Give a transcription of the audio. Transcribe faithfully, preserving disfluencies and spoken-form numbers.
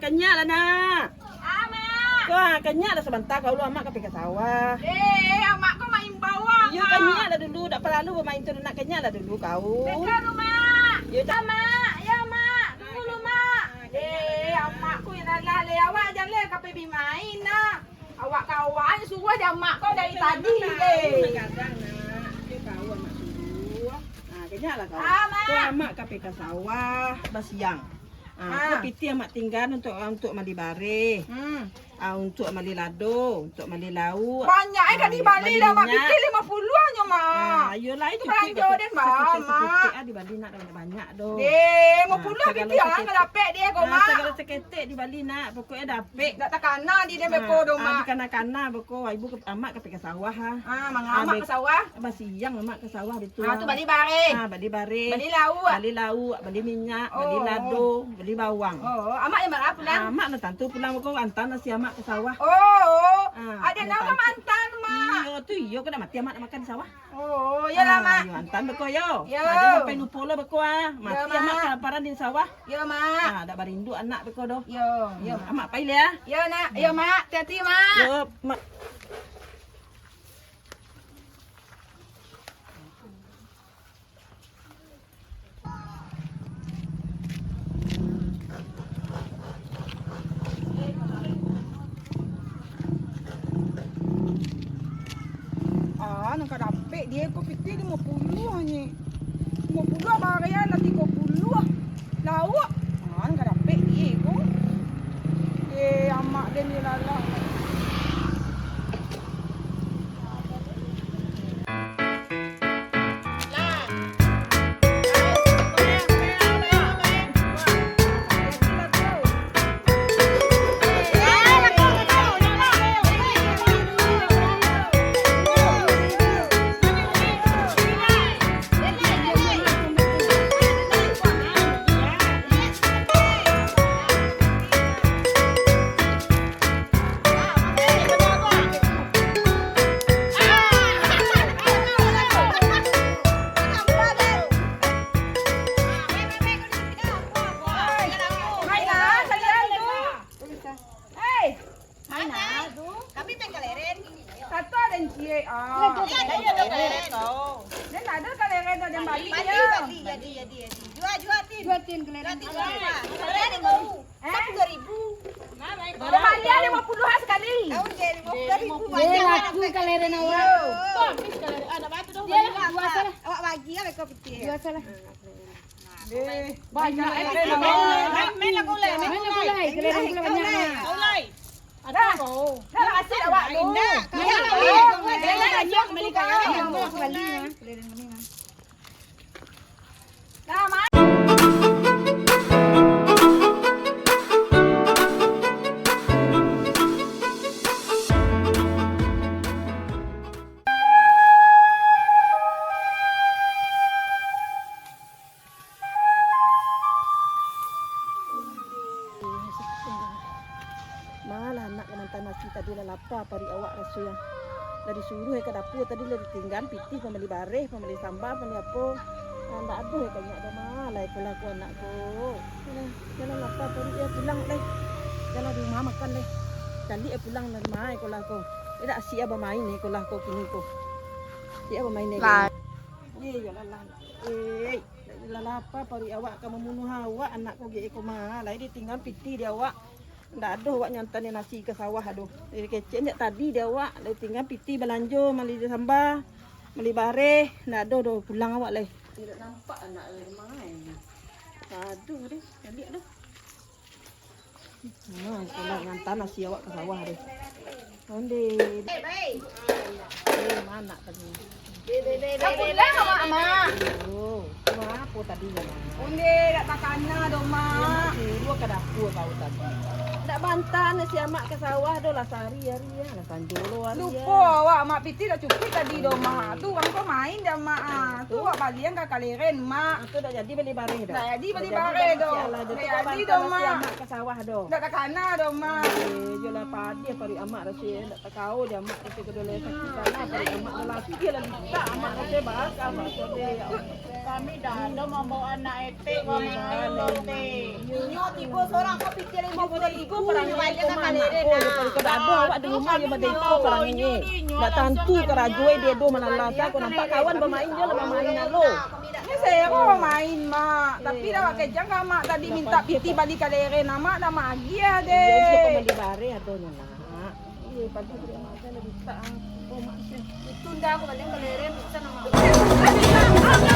Kanyak lah, nak. Ah, Mak. Kau, ah, kanyak lah sabanta kau lu, amak ka pai ka sawah. Eh, amak kau main bawang, Iyo, Mak. Kanyak lah dulu, dak paralu bamain tu, nak kanyak lah dulu kau. Beko lu, Mak. Yo, cak- Mak, yo, Mak. Tunggu lu, Mak. Eh, amak kau yang alah leh, awak jan leh ka pai bi main, nah. Awak kawan suruah je amak kau dari tadi, eh. Kadang, nak. Dia tahu amak suruh. Ah, kanyak lah kau. Ah, Mak. Kau amak ka pai ka sawah, basiang. Ah, Ah. Kau pitih amak tinggan untuk, untuk mali bareh. Hmm. Ah, untuk mali lado, untuk mali lauak. Banyak, eh, Ah, tadi bali mali lah, Mak. Minyak. Pitih limo puluah nyo, Mak. Ah, iyolah, itu cukup balanjo den, Mak. Saketek-saketek ah, dibali nak banyak-banyak doh. Deh, limo puluah pitih ah, ndak dapek deh, kau, Mak. Ah, sagalo saketek dibali nak, pokoknyo dapek. Ndak takana di den beko doh, Mak. Ah, dikana-kana beko, ibu ke, amak ka pai ka sawah ah. Ah, manga amak ka sawah? Basiang amak ka sawah ditu. Ah, tu bali bareh. Ah, bali bareh. Bali lauak. Bali lauak, bali minyak, bali lado, bali bawang. Oh, amak yang bara pulang? Ah, amak lah tantu pulang beko, antaan nasi amak ka sawah. Oh, oh. Ah, ada nama antaan, Mak. Iyo, tu iyo, kau dah mati amak nak makan di sawah. Oh, iyolah, Mak. Yo, antaan beko yo. Yo. Ado sampai lupo lo beko ah. Mati amak kalaparan di sawah. Yo, Mak. Ah, dak barindu anak beko doh. Yo, yo. Amak pai lah. Yo, nak. Yo, Mak. Hati-hati, Mak. Yo, Mak. Ah, nan ka dapek dia ko pitih limo puluah nyo. Limo puluah bareh lah tigo puluah. Lauak. Ah, nan ka dapek dia ko. Eh, amak den ni lalah. Hei! Mana tu? Kami main kaleren. Satu ada ciek. Ah. Iya, iya, ada kaleren. Dia tak ada kaleren, ada balik dia. Balik, balik, jadi, jadi, jadi. Jua, jua, Tin. Jua, Tin, kaleren. Jua, Tin, jua. Kaleren itu. Eh? Sepuluh ribu. Kembali ada lima puluh sekali. Tahu dia lima puluh ribu. Eh, banyak laku kaleren awak. Habis kaleren. Ah, nak bantu dong. Dia lah, dua salah. Awak bagi lah, mereka pitih. Dua salah. Eh, banyak, eh, main, main lah, Kulai. Main lah, Kulai. Kaleren Kulai banyak, Kulai. Kulai. Ada kau. Dah, kasih awak tu. Indah. Main lah, Kulai. Main lah, Kulai. Main lah, Kulai. Main lah, Kulai. Malah anak ka maanta nasi tadi lah lapa paruik awak raso yang. Lah disuruah ka dapua tadi lah ditinggaan pitih pambali bareh, pambali samba, pambali apo. Nah, ndak ado ka inyo ado malah iko lah ko anak ko. Yalah, yalah lapa paruik yo pulang deh. Yalah di rumah makan deh. Caliak yo pulang dari rumah iko lah ko. Indak asiak bamain iko lah ko kini ko. Asiak bamain deh. Lah. Eh, yalah lah. Eh, lah lapa paruik awak ka mambunuah awak anak ko ge ko mah. Lai ditinggaan pitih di awak. Ndak ado awak nyo antaan nasi ka sawah doh. Dari kecek jak tadi di awak, lai tinggaan pitih balanjo, mali samba, mali bareh, ndak ado doh pulang awak lai. Indak nampak anak lai rumah ai. Aduh deh, caliak doh. Nah, kalau ngantaan nasi awak ka sawah deh. Onde. Eh, ma nak tadi? Dah pulang awak, Mak. Oh, tu apo tadi yo, Mak? Onde, dak takana doh, Mak. Iyo, Mak, suruah ka dapua kau tadi. Dak banta nasi amak ka sawah doh lah sahari-hari yo, lah sanjo lo hari yo. Lupo awak, Mak. Pitih dak cukuik tadi doh, Mak. Tu urang ko main dek amak ah. Tu awak balian ka kaleren, Mak. Ah, tu dak jadi bali bareh doh. Dak jadi bali bareh doh. Dak jadi doh, Mak. Amak ka sawah doh. Dak takana doh, Mak. Eh, yo lah padiah paruik amak rasonyo, dak takao dek amak rasonyo, kedo lai sakik salah paruik amak, lah latiah lah litak amak rasonyo, bakal amak rasonyo, ya Allah. Kami dah ado mambawa anak etek ka main lo teh. Inyo tibo sorang ka pitih limo puluah ribu, Iko parang inyo baliak ka Kaleren. Ko dado awak di rumah yo bada iko parang inyo. Ndak tantu karajo e dia do malala sa ko nampak kawan bamain jo lah bamain alo. Ni saya ko main mak, tapi dah pakai jangka mak tadi minta piti bali Kaleren, mak dah magiah Iyo sudah deh. Pambali bare adonyo nak. Iya, pagi dia mak saya dah minta. Oh, mak saya. Itu ndak aku balik Kaleren bisa nama.